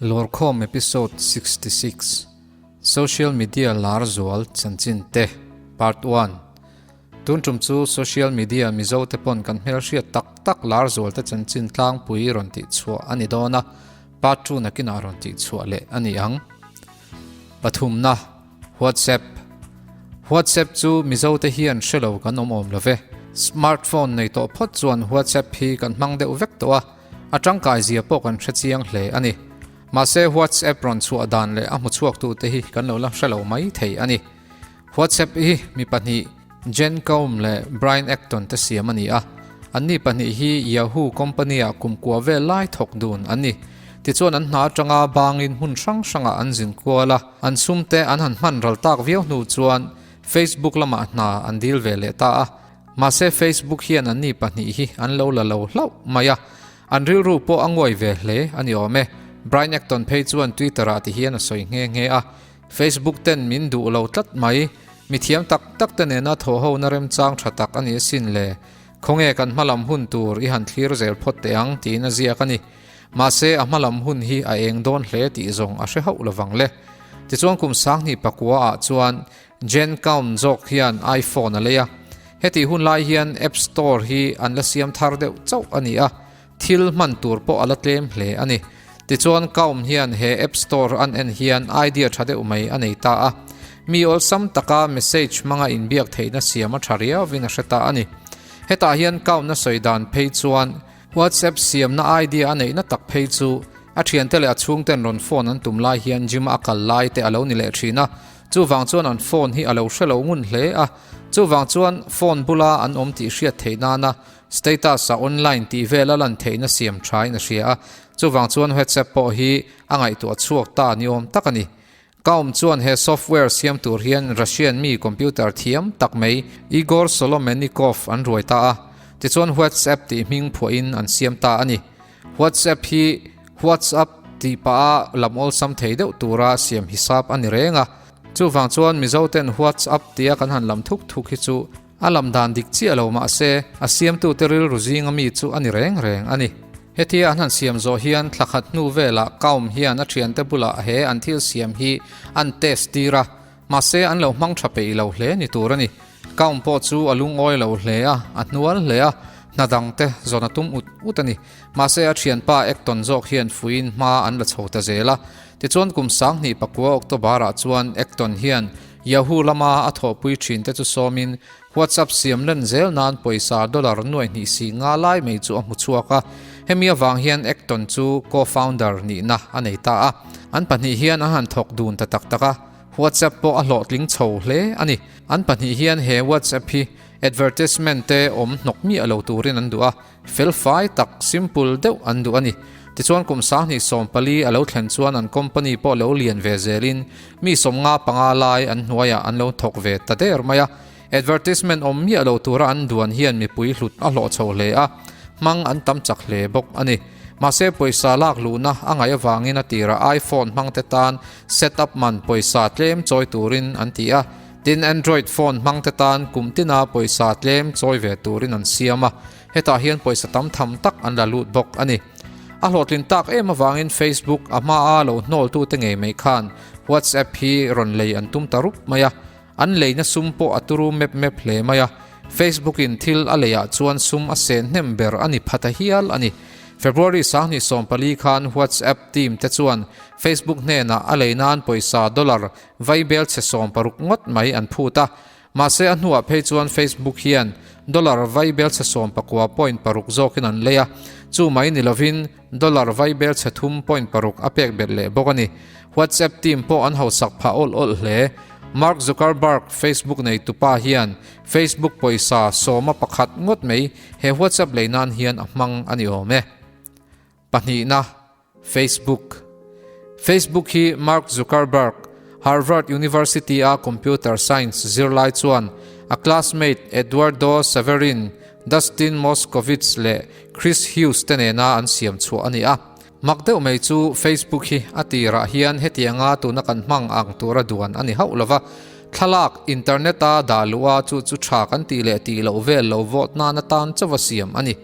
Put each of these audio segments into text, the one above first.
Lawrkhawm Episode 66, Social Media Lar Zual Chanchin Te, Part One, Tun tum chu Social Media Mizo te pawn kan hmelhriat tak tak lar zual te chanchin tlangpui rawn tih chhuah a ni dawn a, Part Two nakinah rawn tih chhuah leh a ni ang. Pathumna, WhatsApp WhatsApp chu Mizo te hian hre lo kan awm awm lo ve. Smartphone nei tawh phawt chuan WhatsApp hi kan hmang deuh vek tawh a, a tangkai zia pawh kan hre chiang hle a ni. Mahse WhatsApp rawn chhuah dan leh a hmu chhuaktute hi kan lo la hre lo mai thei a ni. WhatsApp hi mi pahnih Jen Koum leh Brian Acton te siam a ni a, anni pahnih hi Yahoo company-ah kumkua vel lai thawk dun an ni. Tichuan an hna atanga bangin hmun hrang hrangah an zin kual a, an sumte an han hman ral tak viau hnu chuan Facebook lamah hna an dil ve leh ta a. Mahse Facebook hian anni pahnih hi an lo la lo hlauh mai a, an rilru pawh a nguai ve hle a ni awm e. Brian Acton phei chuan Twitter-ah ti hian a sawi nghe nghe a, Facebook ten min duh lo tlat mai, mi thiam tak tak te nena thaw ho na remchang tha tak a ni asin le, khawnge kan hmalam hun tur i han thlir zel phawt teh ang tiin a ziak a ni. Mahse a hmalam hun hi a eng dawn hle tih zawng a hre hauh lovang le. Tichuan kum sanghnih pakua ah chuan Jen Kaun zawk hian iPhone a lei a, hetih hun lai hian App Store hi an la siam thar deuh chauh a ni a, Thil hman tur pawh a la tlem hle a ni. Tichuan Kaum hian he App Store an en hian idea tha deuh mai a nei ta a. Mi awlsam taka message hmanga inbiak theihna siam a tha riauvin a hre ta a ni. Hetah hian Kaumna sawi dan phei chuan WhatsApp siamna idea a neihna tak phei chu a thiante leh a chhungten rawn phone an tum lai hian gym a kal lai te a lo ni leh thin a. Chuvang chuan an phone hi a lo hre lo ngun hle a. Chuvang chuan phone bula an awm tih hriat theih nana Status a online tih vel a lan theihna siam thain a hria a, chuvang chuan WhatsApp pawh hi a ngaihtuah chhuak ta ni awm tak a ni. Ka awm chuan he software siam tur hian Russian mi computer thiam tak mai Igor Solomennikov an ruai ta a, tichuan WhatsApp tih hming phuahin an siam ta a ni. WhatsApp hi WhatsApp tih pah a lam awlsam thei deuh tura siam hisap a ni reng a, chuvang chuan Mizoten WhatsApp tia kan han lam thuk thuk hi chu A lam dan dik chiah lo mah se, a siamtute rilru zinga mi chu a ni reng reng a ni. Hetia an han siam zawh hian thla khat hnu velah Kaum hian a thiante bulah he an thil siam hi an test tir a, mahse an lo hmang tha peih lo hle ni tur a ni. Kaum pawh chu a lungawi lo hle a, a hnual hle a, hna dangte zawn a tum ut ut a ni. Mahse a thianpa Acton zawk hian fuiin hma an la chho ta zel a. Tichuan kum sanghnih pakua October-ah chuan Acton hian Yahoo lama a thawhpui thinte chu sawmin WhatsApp siam len zel nan pawisa dollar nuai hnih si nga lai mai chu a hmu chhuak a. Hemi avang hian Acton chu co-founder nihna a nei ta a. An pahnih hian an han thawk dun ta tak tak a, WhatsApp pawh a hlawhtling chho hle a ni. An pahnih hian he WhatsApp hi advertisement te awm hnawk miah lo turin an duh a, Felfai tak, simple deuh an duh a ni. Tichuan kum sanghnih 14 a lo thlen chuan an company pawh lo lian ve zelin mi 55 lai an hnuaiah an lo thawk ve ta der mai a. Advertisement awm miah lo tura an duan hian mipui hlut a hlawh chho hle a, hmang an tam chak hle bawk a ni. Mahse pawisa lak luhna a ngaih avangin a tirah iPhone hmangte tan setup man pawisa tlem chawi turin an ti a. Tin, Android phone hmangte tan kum tina pawisa tlem chawi ve turin an siam a, hetah hian pawisa tam tham tak an la lut bawk a ni. A hlawhtlin tak em avangin Facebook a hmaa lo hnawltute ngei mai khan WhatsApp hi rawn lei an tum ta rup mai a, an leina sum pawh a turu mep mep hle mai a, Facebook in thil a leiah chuan sum a sen hnem ber a ni pha ta hial a ni. February 2014 khan WhatsApp team te chuan Facebook hnenah a lei nan pawisa dollar Vaibel chhe 60 ngawt mai an phut a, mahse a hnuah phei chuan Facebook hian dollar vaibel chhe 19 point 6 zawkin an lei a, chu mai ni lovin dollar vaibel chhe 3 point 6 a pek belh leh bawk a ni. WhatsApp team pawh an hausak phah awlh awlh hle. Mark Zuckerberg, Facebook neitupa hian Facebook pawisa 11 ngawt mai he WhatsApp lei nan hian a hmang a ni awm e. Pahnihna. Facebook Facebook hi Mark Zuckerberg, Harvard University-a computer science zirlai chuan a classmate Eduardo Saverin, Dustin Moskovitz leh Chris Hughes te nena an siam chhuah a ni a. Mak deuh mai chu Facebook hi a tirah hian hetianga tuna kan hmang ang tura duan a ni hauh lova, thlalak internet-a dah luh a chu chu tha kan tih leh tih loh vel lo vote nan atan chauva siam a ni.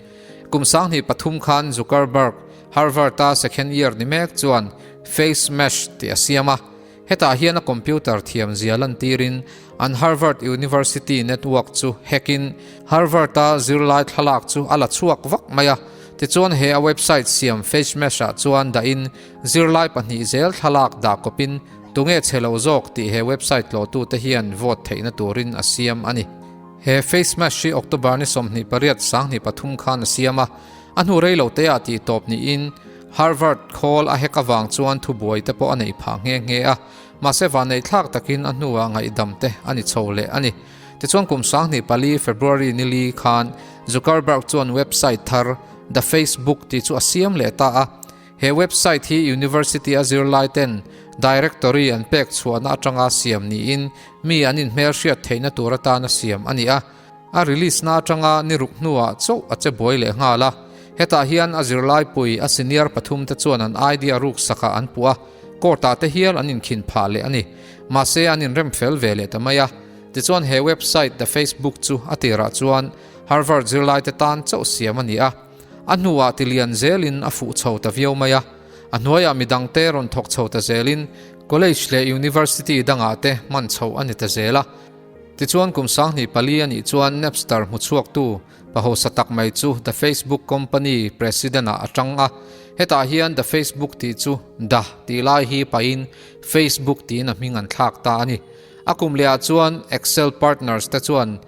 Kum 2003 khan Zuckerberg, Harvard-a second year ni mek chuan Face Mesh tih a siam a. Hetah hian a computer thiam zia lantirin an Harvard University network chu hack in Harvard-a zirlai thlalak chu a la chhuak vak mai a. Tichuan he a website siam Face Mesh-ah chuan dahin zirlai pahnih zel thlalak dah kawpin tunge chhe lo zawk tih he website tlawhtute hian vote theihna turin a siam a ni. He Face Mesh hi October ni 28 2003 khan a siam a, a hnu rei lo teah tih tawp niin Harvard khawl a hek avang chuan thubuai te pawh a neih phah nghe nghe a, mahse vanneihthlak takin a hnuah ngaihdam te a ni chho leh a ni. Tichuan kum 2004 February ni li khan Zuckerberg chuan website thar The Facebook tih chu a siam leh ta a. He website hi university a zirlai ten directory an pek chhuahna atanga siam niin mi an inhmelhriat theihna tur atana siam a ni a. A release na atanga ni ruk hnuah chauh a che buai leh nghal a, hetah hian a zirlai pui a senior pathum te chuan an idea ruk sakah an puh a, court ah te hial an inkhin phah leh a ni. Mahse an inrem fel ve leh ta mai a. Tichuan he website The Facebook chu a tirah chuan Harvard zirlai te tan chauh siam a ni a, a hnuah tilian zelin a fuh chho ta viau mai a, a hnuaiah midang te rawn thawk chho ta zelin college leh university dangah te hman chhoh a ni ta zel a. Tichuan kum 2004 a nih chuan Napster hmuchhuaktu pa hausa tak mai chu The Facebook Company President ah a tang a. Hetah hian The Facebook tih chu The tih lai hi pahin Facebook tiin a hming an thlak ta a ni. A kum lehah chuan Accel Partners te chuan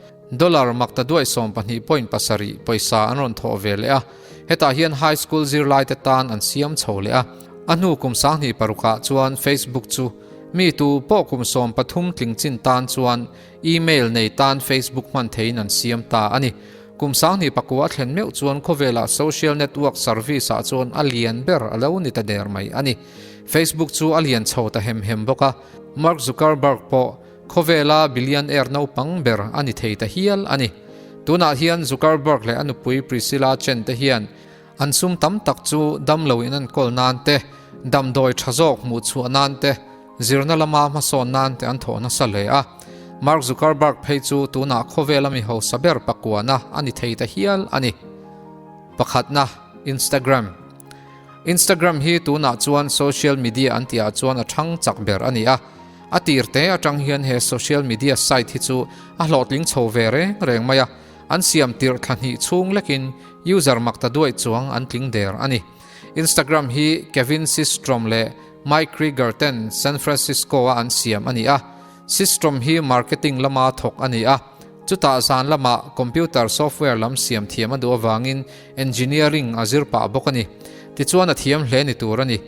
dollar makta duai 12.7 pawisa an rawn thawh ve leh a. Hetah hian high school zirlaite tan an siam chho leh a. A hnu kum 2006 ah chuan Facebook chu Mi tu pawh kum 13 tling chin tan chuan email nei tan Facebook hman theiin an siam ta a ni. Kum 2009 a thlen meuh chuan khawvelah social network service ah chuan a lian ber a lo ni ta der mai a ni. Facebook chu a lian chho ta hem hem bawk a, Mark Zuckerberg pawh khawvela billionaire naupang ber a ni thei ta hial a ni. Tunah hian Zuckerberg leh a nupui Priscilla Chen te hian An sum tam tak chu damlo in enkawl nan te, damdawi tha zawk hmuh chhuah nan te, zirna lama hmasawn nan te an thawh nasa hle a. Mark Zuckerberg phei chu tunah khawvela mi hausa ber pakuana a ni thei ta hial a ni. Pakhatna, Instagram. Instagram hi tunah chuan social media an tihah chuan a thang chak ber a ni a. A tir te atang hian he social media site hi chu a hlawhtling chho ve reng reng mai a. An siam tirh thla hnih chhung lekin user mak ta duai chuang an tling der a ni. Instagram hi Kevin Systrom leh Mike Krieger ten San Francisco-a an siam a ni a. Systrom hi marketing lama thawk a ni a, chutah zan lamah computer software lam siam thiam a duh avangin engineering a zir pah bawk a ni. Tichuan a thiam hle ni tur a ni.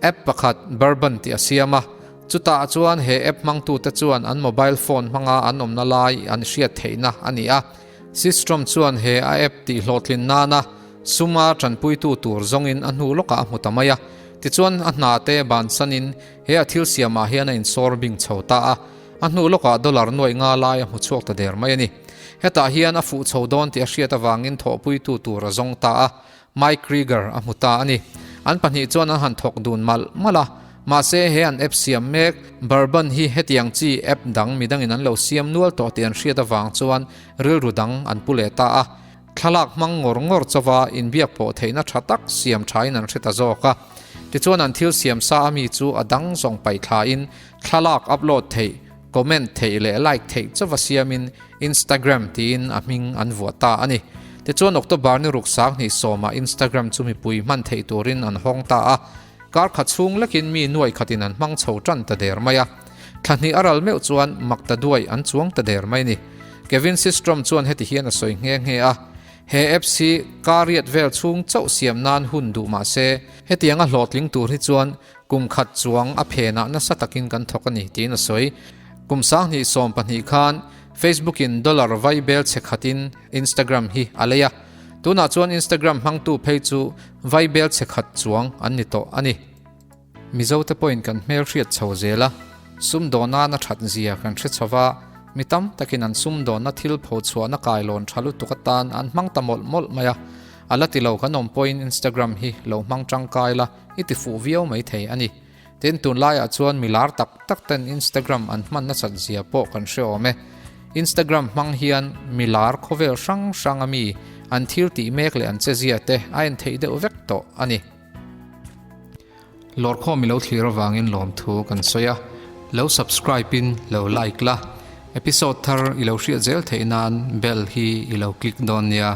App pakhat Burbn tih a siam a. Chutah chuan he app hmangtute chuan an mobile phone hmanga an awmna lai an hriat theihna a ni a. Systrom chuan he a app tihhlawhtlin nana suma tanpuitu tur zawngin a hnu lawkah a hmu ta mai a. Tichuan a hna te bansanin he a thil siamah hian a insawr bing chho ta a. A hnu lawkah dollar nuaih nga lai a hmu chhuak ta der mai a ni. Hetah hian a fuh chho dawn tih a hriat avangin thawhpuitu tur a zawng ta a. Mike Krieger a hmu ta a ni. An pahnih chuan an han thawk dun malh malh a, mahse he an app siam mek Burbn hi hetiang chi app dang midangin an lo siam nual tawh tih an hriat avang chuan rilru dang an pu leh ta a. Thlalak hmang ngawr ngawr chauva inbiak pawh theihna tha tak siam thain an hre ta zawk a. Tichuan an thil siam sa ami chu a dang zawng paih thlain thlalak upload theih, Comment theih leh like theih chauva siamin Instagram tiin a hming an vuah ta a ni. Tichuan October ni ruk 20 sawmah Instagram chu mipui hman theih turin an hawng ta a, kar khat chhung lekin mi nuai khatin an hmang chho tan ta der mai a. Thla hnih a ral meuh chuan mak ta duai an chuang ta der mai a ni. Kevin Systrom chuan heti hian a sawi nghe nghe a, He apps hi kar riat vel chhung chauh siam nan hun duh mah se, hetianga hlawhtling tur hi chuan Kum khat chuang a phenah nasa takin kan thawk a ni, tiin a sawi. Kum 2012 khan Facebook-in dollar vai bel chhe khatin Instagram hi a lei a. Tunah chuan Instagram hmangtu phei chu vai bel chhe khat chuang an ni tawh a ni. Mizote pawhin kan hmel hriat chho zel a, sumdawnana that zia kan hre chho va, mi tam takin an sumdawnna thil phochhuahna kailawn tha lutuk atan an hmang ta mawlh mawlh mai a. A la ti lo kan awm pawhin Instagram hi lo hmang tangkai la, I ti fuh viau mai thei a ni. Tin, tunlaiah chuan mi lar tak tak ten Instagram an hman nasat zia pawh kan hre awm e. Instagram hmang hian mi lar khawvel hrang hrang a mi an thil tih mek leh an che zia te a en theih deuh vek tawh a ni. Lawrkhawm i lo thlir avangin lawmthu kan sawi a, lo subscribe in lo like la, episode thar i lo hriat zel theih nan bell hi i lo click dawn nia.